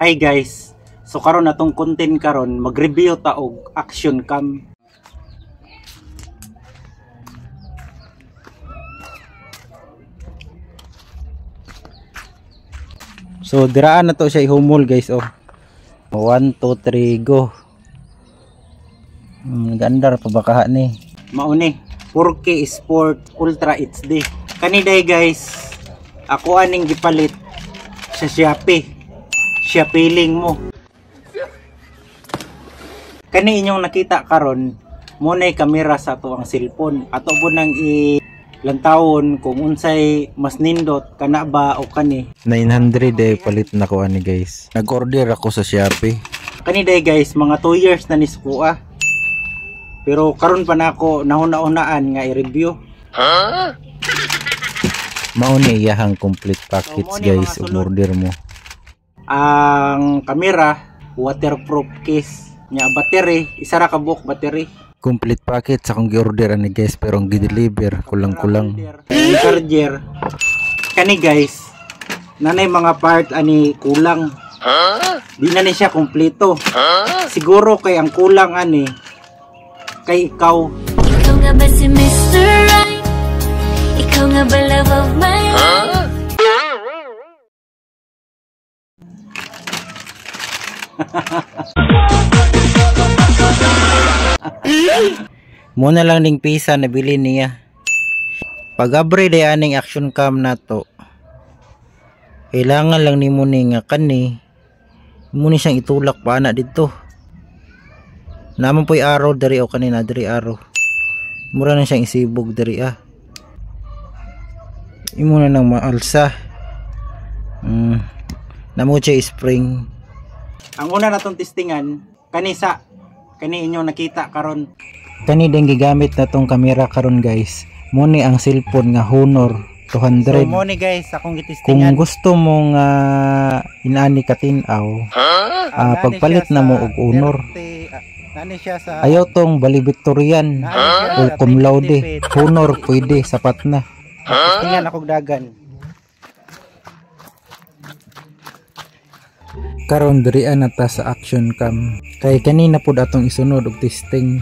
Hi guys. So karon atong content karon mag-review ta og action cam. So diraan na to siya ihumol guys oh. 1 2 3 go. Gandar pa baka ni. Mauni 4K Sport Ultra HD. Kani day guys, ako aning gipalit sa Shopee. Shopee mo. Kani inyong nakita karon, mo nay kamera sa ato ang cellphone. Ato po nang i-lantawon kung unsay mas nindot kana ba o kani. 900 eh palit na ko ani guys. Nag-order ako sa Shopee. Kani day guys, mga 2 years na ni sukuha. Pero karon pa nako nahuna-hunaan nga i-review. Huh? Mao ni iyahang complete package So, mo ni guys, mga sulod. order mo. Ang kamera, waterproof case, nya battery, isa ra ka buok battery. Complete package akong gi-order ani guys, pero ang gi-deliver kulang-kulang. Ang charger. Kani guys, nanay mga part ani kulang. Di na ni siya kumpleto. Siguro kay ang kulang ani kay ikaw. Ikaw nga ba si Mr. Right? Ikaw nga ba love of my life? Muna lang ning pisa nabili niya. Pag-abre day aning action cam nato. Kailangan lang nimo ni nga kani. Mo ni siyang itulak pa na didto. Naman po'y arrow diri o kanina diri arrow. Mura na siyang isibog diri ah. Imo na nang maalsa. Namo siya spring. Ang una natong testingan kani sa kani inyong nakita karon. Kani din gigamit na tong kamera karon guys. Mo ni ang cellphone nga Honor 200. So mo ni guys akong Kung gitistingan. gusto mo nga inaani ka tin-aw, Nani pagpalit siya na mo sa og Honor. 30, nani siya sa Ayaw tong valedictorian nani siya o sa cum laude. 1080p. Honor pwede, sapat na. Testingan akong dagan. Karon dirian na ta sa action cam. Kay kanina pud atong isunod og testing.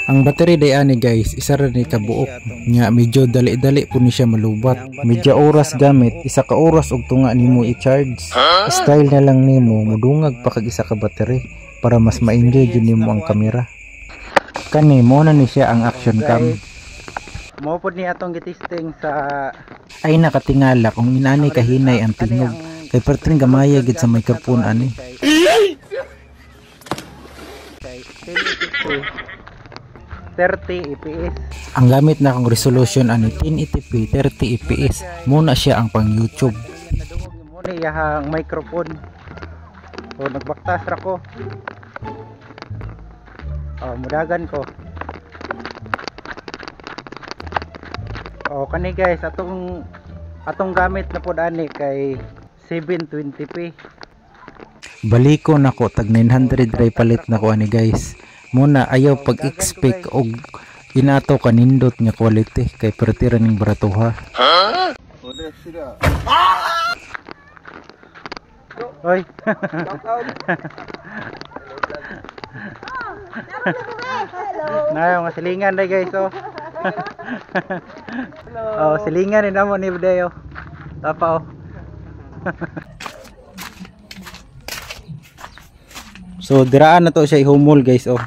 Ang battery day ani guys, isa ra ni kabuok. Nya medyo dali-dali pud ni siya malubat. Medyo oras gamit, isa ka oras og tunga nimo i-charge. Style na lang nimo mudungag pa kag isa ka battery para mas ma-enjoy jud nimo ang kamera. Kani mo na ni siya ang action cam. Mo pud ni atong gitesting sa Ay nakatingala kung inani kahinay ang tingog. Kay pertring gamaya gid sa microphone ani. Kay 1080p 30 fps. Ang gamit na akong resolution ani 1080p 30 fps. Muna siya ang pang YouTube. Nadungog mo ni iyahang microphone. O nagbaktas ra ko. O mudagan ko. O kani guys atong gamit na pud ani kay 720p. Baliko nako tag 900 ray palit nako ani guys. Muna ayaw pag-expect og inato kanindot nga quality kay perti ra ning baratuha. Oy. Nayo nga silingan day guys oh. Oh, silingan ni namo ni Budeo. Tapa oh. So diraan na to siya ihumol guys oh.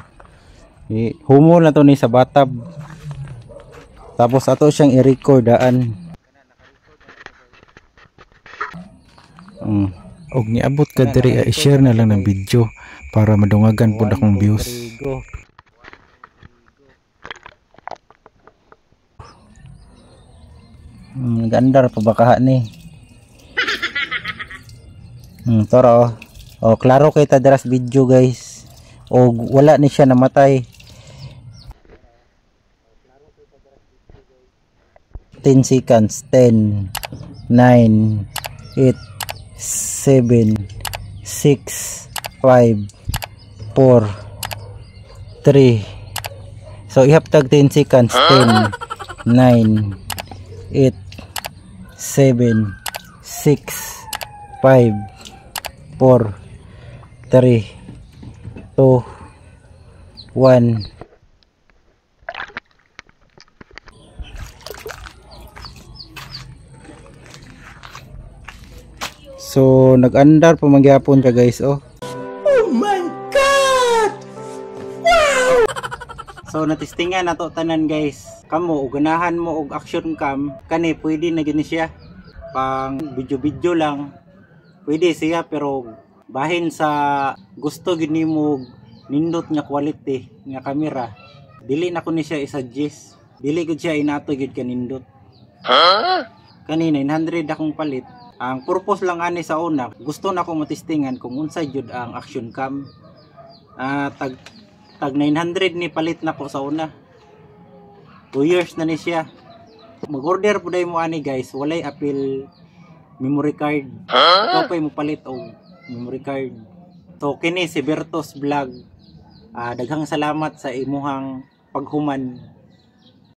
Humol na to ni sa batab. Tapos ato siyang i-record daan. Og niabot ka diri, i-share na lang ng video para madungagan pud akong views. Gandar pa baka ni. Toro. Oh, klaro kay ta dira sa video guys. Og wala ni siya namatay. 10 seconds. 10, 9, 8, 7, 6, 5, 4, 3. So ihaptag 10 seconds. 10, 9, 8, 7, 6, 5, 4, 3, 2, 1. So nag-andar pa magyapon ka, guys, oh. Oh my God! Wow! So natestingan nato tanan, guys. Kamo og ganahan mo og action cam, kani pwede na gyud ni siya. Pang video-video lang. Pwede siya, pero bahin sa gusto gyud nimo og nindot nga quality nga kamera, dili na ko ni siya i-suggest. Dili gud siya inato gyud kanindot. Kani 900 akong palit. Ang purpose lang ani sa una, gusto na ko matestingan kung unsa jud ang action cam. Tag tag 900 ni palit nako sa una. 2 years na ni siya. Mag-order po mo ani, guys, walay apil memory card. Ikaw pa'y mo palit og memory card. So kini si Bertos Vlog. Daghang salamat sa imuhang paghuman.